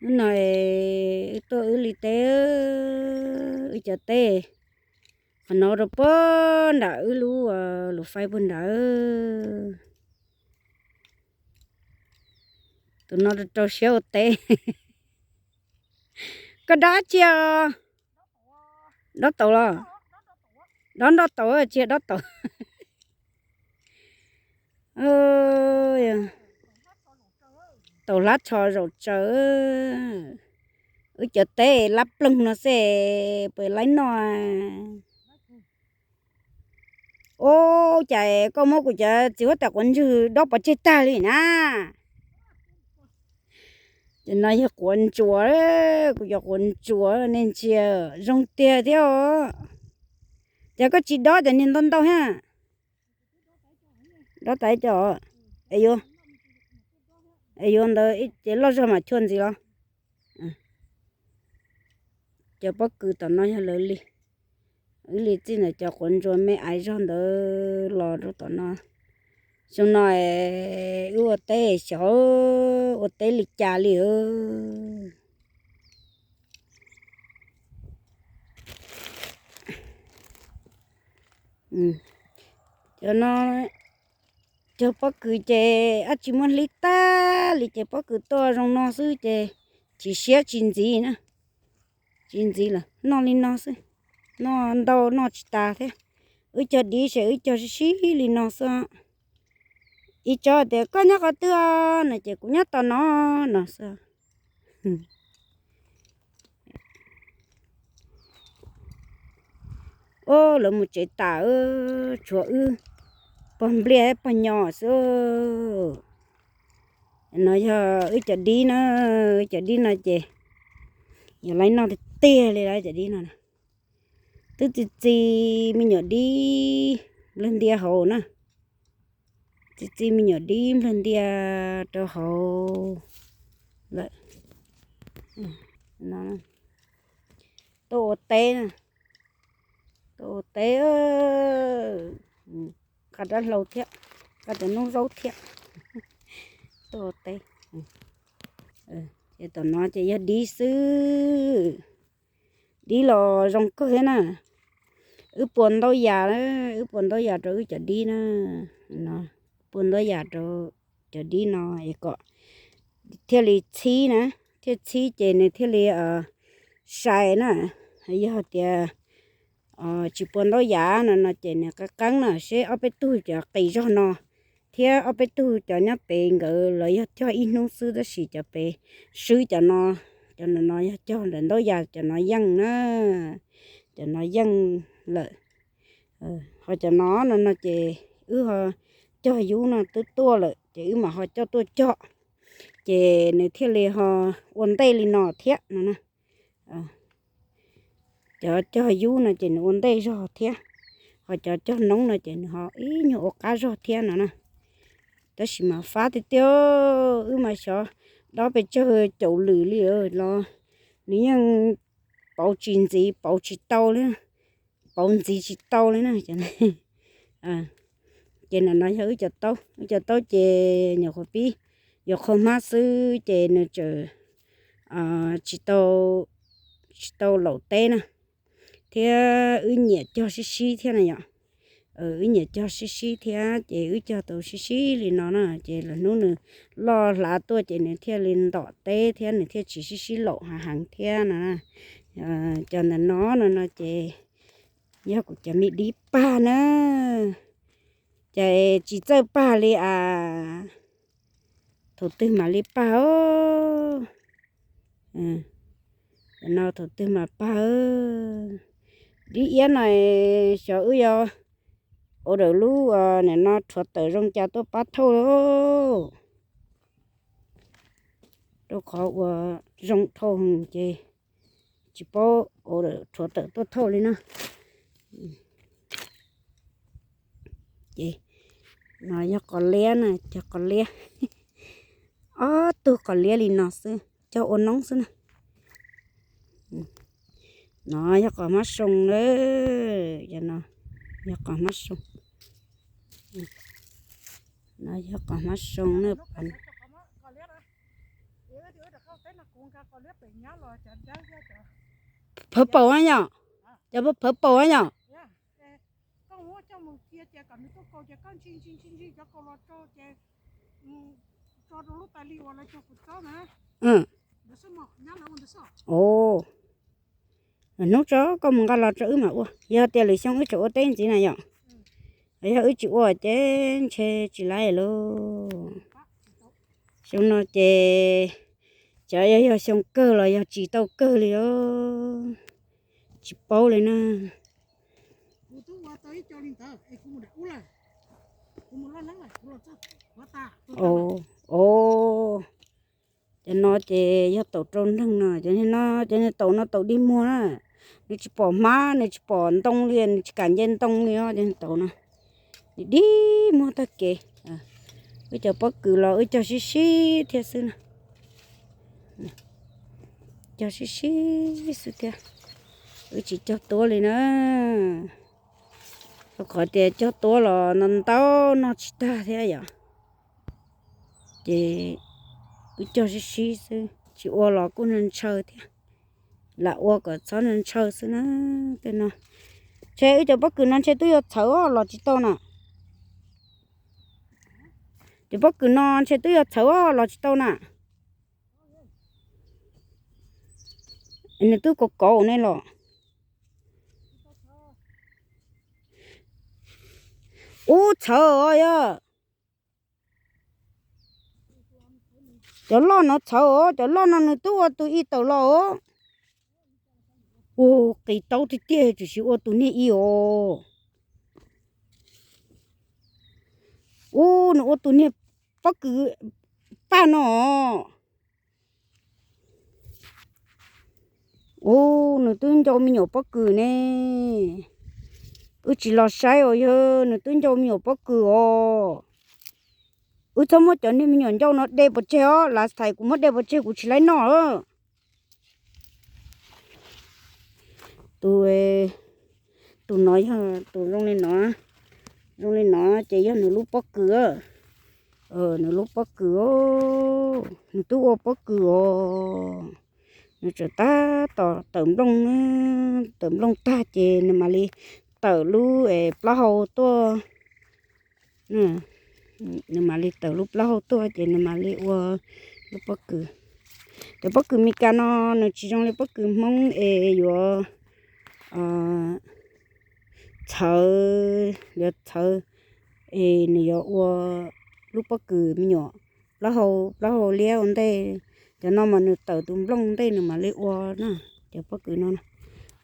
Hnub no wb tuaj wb li teb, wb cov teb, qhov no rau puag nram wb lub, lub fais puag nrad. Tus no rau rau siab ua teb. Koj dob dab tsi os? Dob taus los? Dob nroj taus, tsis yog dob taus. Taus hlab tsho zaum tsaws. Wb cov teb lab ploog no xwb, puas laib noj? Ub, cas koj muab kuv cov txiv huab tais quav ntswg dob pov tseg tag li na. Ces no yog quav ntsuas, kuv cov quav ntsuas nej ntsia zoo tiag thiab os. Ces koj tsis dob cov niag ntau ntau thiab. Dob tas ib co, es yuav, es yuav ntawd ces loj zog mam chua ntxiv los. Cov pob kws tom no yog lawv li. Wb li txij ntawm cov quav ntsuas me aiv zog ntawd los rau tom no. Xyoo no wb ua teb xyov ua teb li cas li. Cov no, cov pob kws ces ab tsi muab hlib tag li ces pob kws tuaj zoo no xwb ces tsis siab tsis ntxiv na. Tsis ntxiv lawm, noj li no xwb. Noj ntau noj tsis tas thiab. Wb cog dib ces wb cog sib sib li no xwb. Ib tsob tias koj nyob qhov twg no ces kuv nyob tom no no xwb. Ub, lawv mus tsev tas, tshuav wb pog npliaj pog nyo xwb. No yog wb cov dib na, wb cov dib no ces yog laib noj tiag tiag li lawm cov dib no. Twb txi txi me nyuam dib nplawg ntia hauv na. Txi txi me nyuam dib nplawg ntia rau hauv lawm. Tuaj ua teb na, tuaj ua teb, qab dab hlau thiab, qab cov noob zaub thiab. Tuaj ua teb. Ces tom no ces yog dib xwb. Dib los zoo kawg thiab na. Wb puas ntau yam, wb puas ntau yam rau wb cov dib na. Puas ntau yam rau cov dib no es kom thiaj li txhib na, thiaj txhib ces nws thiaj li sai na. Yog tias tsis puas ntau yam no no ces nws qeeb qeeb na, seb ob peb tug cov qis zog no thiab ob peb tug cov nyob pem nkawd los yog cog ib hnub xwb tab sis cov pem swb cov no, cov no no yog cog ntawm ntau yam cov no yeej na, cov no yeej lawm. Ho cov no no no ces wb ho cog yub no twb tuaj lawm ces wb mam ho coj tuaj cog, ces nws thiaj li ho ua ntej li no thiab no na. Cov cog yub no ces nws ua ntej zog thiab, ho cov cog noob no ces nws ho ib nyuag ua qab zog thiab no na. Tab sis mas fab tiag tiag, wb mas xyov dob pes tsawg caum lwm li los nws yeej pauv tsis ntxiv, pauv tsis tau li, pauv ntxiv tsis tau li na. Ces nim no yog wb cov taub, wb cov taub ces nyuam qhuav pib yuav qhua hmab xwb ces nws tseem tsis tau, tsis tau laum teb na, thiab wb nyiam cog sib sib thiab na yom. Wb nyiam cog sib sib thiab ces wb cog tau sib sib li no na ces lwm hnub nws loj hlav tuaj ces nws thiaj li ntom teb thiab nws thiaj tsis sib sib laum hav heev thiab no. Cov ntawm no no no ces yog kuv cov me dib pag na, ces tsis txawj pag li as. Thaum twg mam li pag os? No thaum twg mam pag? Dib iab no xyov wb yuav ua daws lub nim no rhuav tawm zoo cas tuaj pab thauj lauj. Rau qhov uas zoo dhau ces tsis paub ua daws rhuav tawm tuaj thauj li na. Ces no yog qos liab na, cog qos liab. Ob tug qos liab li no xwb, cog ua noob xwb na. No yog qos hmab soo na, no yog qos hmab soo. No yog qos hmab soo na. Phawv paum a yom? Cov phawv paum a yom? Hnub tso koj mus nqa los tso wb mam ua. Yog tias lwm xyoo wb tseem ua teb ntxiv na yom. Yog wb tsis ua ces ntshe tsis laib lauj. Xyoo no ces cov yog, yog xyoo kawg los yog tsis tau kawg li os. Tsis paub li na. Cov no ces yog taum rau neeg no, cov no, cov no taum no taum dig muag na. Nws tsis pom hmab, nws tsis pom ntoo li, nws tsis kam nce ntoo li os, cov taum no. Nws dig muag tag kev. Wb cov pob kws los wb cog sib sib thiab xwb na. Cog sib sib xwb thiab. Wb tsis cog tuab li na. Rau qhov tias cog tuab los no ntau noj tsis tag thiab yom. Ces wb cog sib sib xwb, tsis ua los kuj ntshaw thiab. Lam ua kom txhob ntshaw xwb na. Tej no, ntshe wb cov pob kws no ntshe twb yuav txhawv los tsis tau na. Cov pob kws no ntshe twb yuav txhawv los tsis tau na. Nws twb kov kauv ne los. Ub, txhawv os yog. Cov loj no txhawv os, cov loj no nws twb ua tus ib tawm los os. Ua qis taub tiag tiag, tsuas sis ua tus niag ib os. Ub, nws ua tus niag pob kws paj no. Ub, nws twb ncau me nyuam pob kws ne. Wb tsis los saib os, yog nws twb ncau me nyuam pob kws os. Wb txhob muab cov niag me nyuam ncau no de pov tseg os, last time kuv muab de pov tseg kuv tsis laib noj. Tus, tus no yog tus zoo li no, zoo li no ces yog nws lub pob kws. Nws lub pob kws, nws twb ua pob kws os. Nws tseem tab tom tawm nplooj, tawm nplooj tag ces nws mam li tawm lub plaub hau tuaj. Nws mam li tawm lub plaub hau tuaj ces nws mam li ua lub pob kws. Cov pob kws Meskas no nws tsis zoo li pob kws Hmoob es yuav txhawv, yuav txhawv es nws yuav ua lub pob kws me nyuam plaub hau, plaub hau liab ua ntej. Cov no mas nws tawm tus nplooj ntej nws mam li ua na. Cov pob kws no,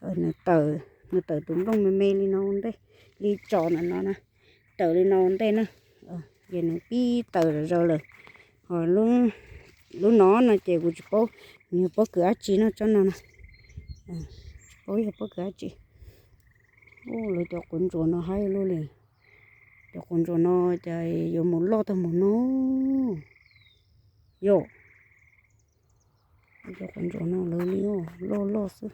nws tawm, nws tawm tus nplooj me me li no ua ntej, li tsom ntawm no na, tawm li no ua ntej na. Ces nws pib tawm zom zaws lawm. Ho lub no no ces kuv tsis paub nws yog pob kws dab tsi no, tsob no na. Tsis paub yog pob kws dab tsi. Ub, lawv cov quav ntsuas no haib luaj li. Cov quav ntsuas no cas yuav mus loj tag mus no. Yog cov quav ntsuas no lawv li loj loj xwb.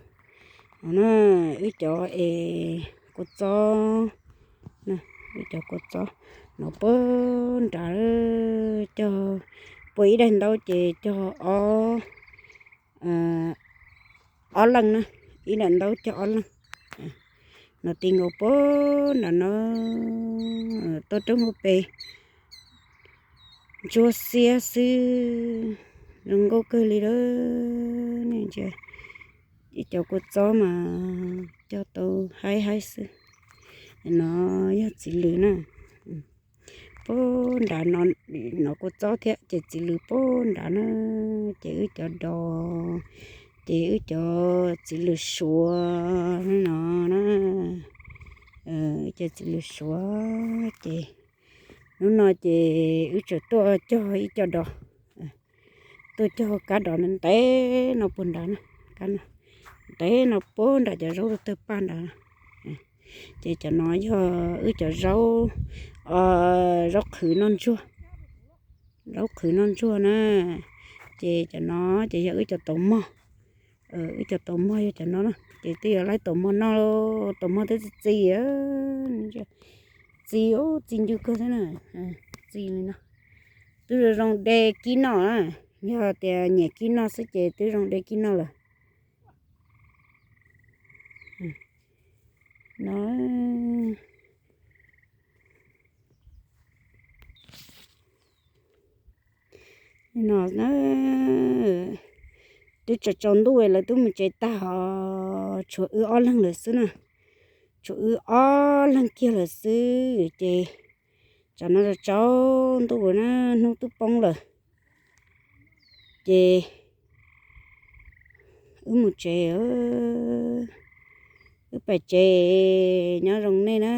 No na, wb cov es kua txob, wb cov kua txob no puag nrad, cog puag ib daim ntaub ces cog ob, ob leej na, ib daim ntaub cog ob leej. No ti nkaus puag nrad no, tuaj roob hauv pes ntsuab xiab xwb, zoo nkauj kawg li lawm. Nej ntsia, ib cov kua txob mas cog tau haib haib xwb. No yog txiv lws na. Puag nrad no, no kua txob thiab ces txiv lws puag nrad na. Ces wb cov dos, ces wb cov txiv lws suav no na. Wb cov txiv lws suav ces hnub no ces wb tseem tuaj cog ib co dos, tuaj cog kab dos ntev no puag nrad na, kab no ntev no puag nram cov zaub tawg paj nrad. Ces cov no yog wb cov zaub, zaub qhwv noj ntsuag, zaub qhwv noj ntsuag na. Ces cov no ces yog wb cov taum mog, wb cov taum mog yog cov no na. Ces twb yuav laib taum mog noj, taum mog twb txi txi, txi, txi ncw kawg thiab na. Txi li no, twb zoo zoo de kib noj na. Yog tias nyiam kib noj xwb ces twb zoo de kib noj lawm. No, no na, twb tsaus tsaus ntuj lawv twb mus tsev tag os, tshuav wb ob leeg lawm xwb na. Tshuav wb ob leeg kiag lawm xwb ces tsam no tsaus ntuj na, hnub twb poob lawm ces wb mus tsev, wb pais tsev, nyob zoo nej na.